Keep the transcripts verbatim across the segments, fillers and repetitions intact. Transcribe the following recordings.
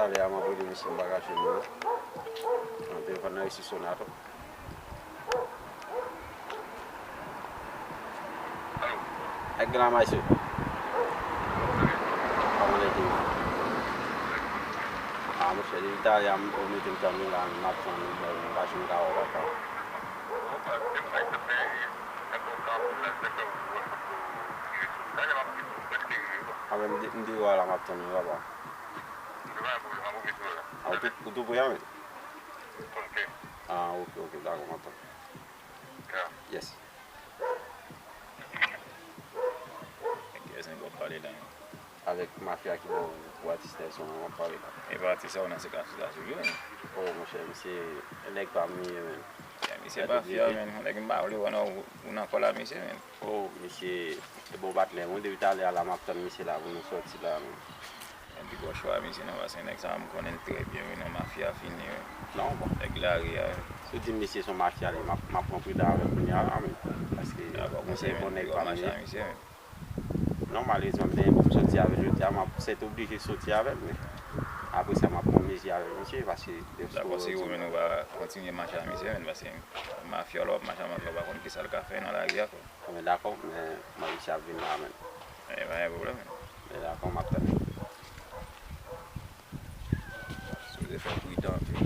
Talè a m ap rele misye, m pa ka jwenn li non. Nan telefòn nan resi sonnen atò. Nèg gen la, mesye. Kòman nèg ye? Ah, monchè, depi talè a m, ou mete m tann ou la, m ap tann ou, men m pa janm ka wè w, papa. Ah, men m de-, m deyò a la, m ap tann ou, papa. Ah, ou tou, ou tou pre a, men? Ah, ok, ok, dakò, m ap tann. Yes. Avèk kiyès nèg w ap pale la menm? Avèk mafya ki ba w pou atis Tèson an w ap pale la. E pa atis sa w nan se ka sou sa sou yo menm. Oh, monchè, misye, nèg pa m li ye menm. Ya, misye mafya menm, nèg m pa vle wè nan ou, ou nan kò la misye menm. Oh, misye, se bon patnè m wi, depi talè a la m ap tann misye la pou nou sòti la menm. Epi gwo chwa misye nan, paske nèg sa a m konnen l trè byen wi, nan mafya fini wi. Non, bon. Nèg lari a wi. Si w di m misye se yon mafya li, m ap, m ap pran pridan avè l kounye a la menm. Paske misye bon nèg pa m li ye. Non, malerezman, m te gen pou m soti avè l jodi a, m ap sètoblije soti avè l, men apre sa, m ap pran mezi avèk misye, paske lè sou... Dakò, si ou menm ou pa kontinye mache ak misye menm, paske mafya w la w ap mache ak mafya, w pa konn kisa l ka fè nan lari a, frè. Bon, men dakò, men m ap resi ap vin la menm. E pa gen pwoblèm. Men dakò, m ap tann ou. Sipoze fè pridan anpil.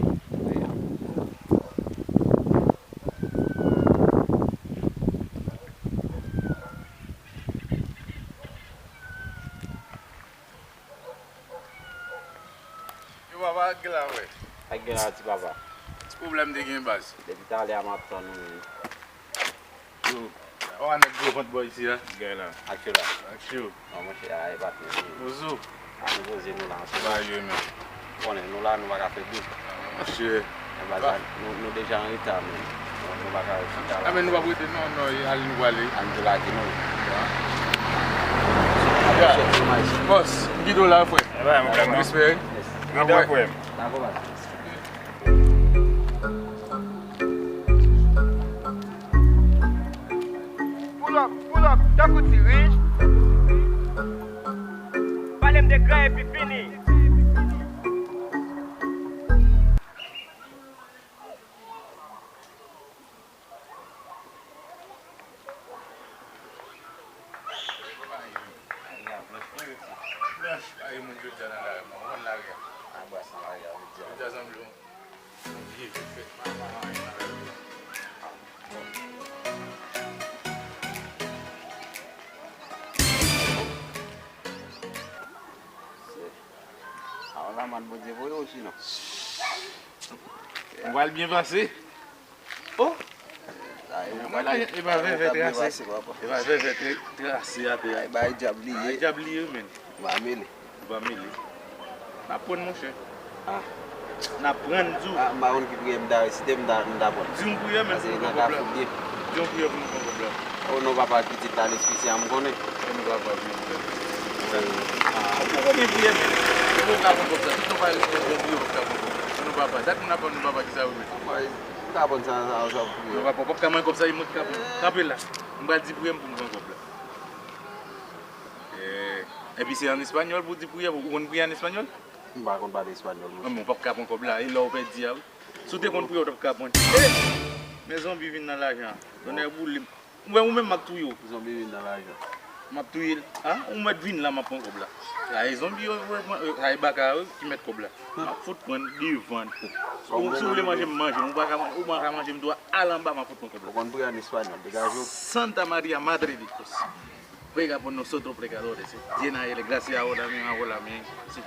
Yo, papa, ak gen la, frè. Ak gen la, ti papa. Ti pwoblèm te gen, baz. Depi talè a m ap tann ou. Yo, ou a nèg gwo vant bò isi a? Gen la. Ak yo la. Ak yo. Non, monchè, a, e patnè m li ye. Poze w. A, nou poze nou la ansanm. Ba yo menm. Konnen nou la, nou pa ka fè bri. Monchè. Anba sa, nou, nou deja an reta menm. Nou, nou pa ka chita la. A, men nou p ap rete non, non, al nou prale. Ann deplake nou. Ya. Bòs, m kite w la, frè. E pa yon pwoblèm, non. Respè. Yes. Pridan, frè m. Dakò, baz. Pull up, pull up, tankou ti rich. Pale m de gran epi fini. Blanch, pa gen moun jodi a nan lari, man. Ou konn lari a. Anbras nan lari a, jodi a. Jodi a, zanmi yo. Aw, la, man, Bondye voye w, sinon. Ou pral byen pase. Oh! Mwen la, e pa vèvè trase. E pa vèvè trase atè a. Ay, bay dyab li ye. Bay dyab li ye, men. Ou pa mele. Ou pa mele. N ap pran, monchè. Ah. N ap pran, di w. Ah, m pa konn ki priyè m ta resite, m ta, m ta pran. Di m priyè, men pou nou pran kòb la. Di m priyè pou nou pran kòb la. O non, papa, pitit la, lespri sen an, m konnen. E nou papa, pitit la. Ah, ou poko gen priyè, men. Ou poko ka pran kòb sa. Tout nou pa resite, di m priyè pou nou ka pran kòb la. E nou papa, dat moun ap pran nou papa ki sa yo met. M ta pran sa, sa, sa pou priyè. Nou papa, w p ap ka manyen kòb sa, e mwen ki ka pran. Kanpe la. M pral di priyè m pou m pran kòb la. Eh, epi se an espanyòl pou w di priyè, ou konn priye an espanyòl? M pa konn pale espanyòl, monchè. Men w p ap ka pran kòb la, e lè w pèdi a, wi. Si w te konn priye, w t ap ka pran. Eh! Men zonbi vin nan lajan an. Tonnè boule m. Ou wè, ou menm m ap touye w. Zonbi vin nan lajan. M ap touye l. A, ou mèt vin la, m ap pran kòb la. Sa e zonbi yo, yo, yo, sa e baka yo ki mèt kòb la. M ap fout pran devan. Si w vle manje m, manje m. Ou pa ka manje, ou pa ka manje m tou a, al anba, m ap fout pran kòb la. Ou konn priye an espanyòl, degaje w. Santa Maria, Madre de Dios. Ruega por nosotros pecadores, eh. Llena de gracia, ahora mismo, ahora mismo. Sí.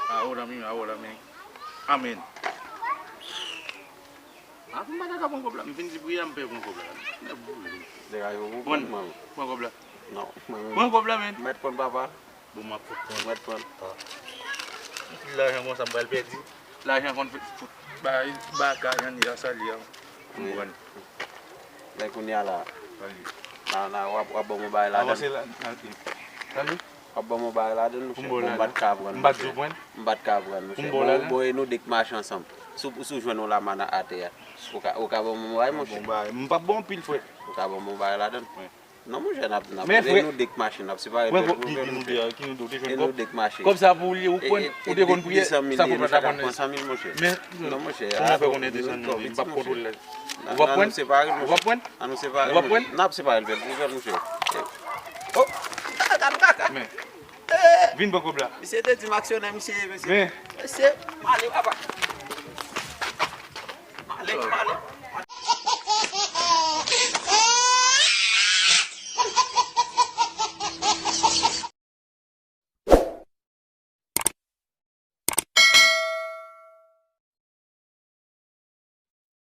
Ahora mismo, ahora mismo. Amén. A, m pa ta ka pran kòb la. M fin di priyè, m pè pran kòb la. Nèg boule. Degaje w pou pran, pran kòb la. Non, mwen menm. Pran kòb la, men. Mèt pran, papa. Bon, m ap fout pran. Mèt pran. Anpil lajan konsa m pral pèdi. Lajan konn fè fout bay baka, jan li a, sa li a. Konprann. Men kounye a la. Nan, nan, w ap, w ap ban m yon bagay ladan. Avanse la, nan, nan. W ap ban m yon bagay ladan, monchè. Bon, m pa t ka pran, monchè. M pa t ka pran, monchè. Bon, bon, e nou de k mache ansanm. Si w, si w jwenn yon lamanna atè a, ou ka, ou ka ban m yon bagay, monchè. Bon bagay. M p ap ba w anpil, frè. Ou ka ban m yon bagay ladan. Wi. Non, monchè, n ap, n ap, e nou de k mache, n ap separe l pou ouvè, monchè. Ki nou de, ki nou de, ou te jwenn kòb? E nou de k mache. Kòb sa pou li, ou prann, ou te konn priye, sa pou pran sa konn. Sa pou pran san mil, monchè. Non, monchè, a, nou, nou twò piti, monchè. Ou p ap pran l, monchè. An nou separe l, monchè. N ap separe l, ouvè l, monchè. Oh, gad kaka. Vin pran kòb la. Misye te di m aksyonè, misye ye, mesye. Mesye, m ale, papa. M ale, m ale.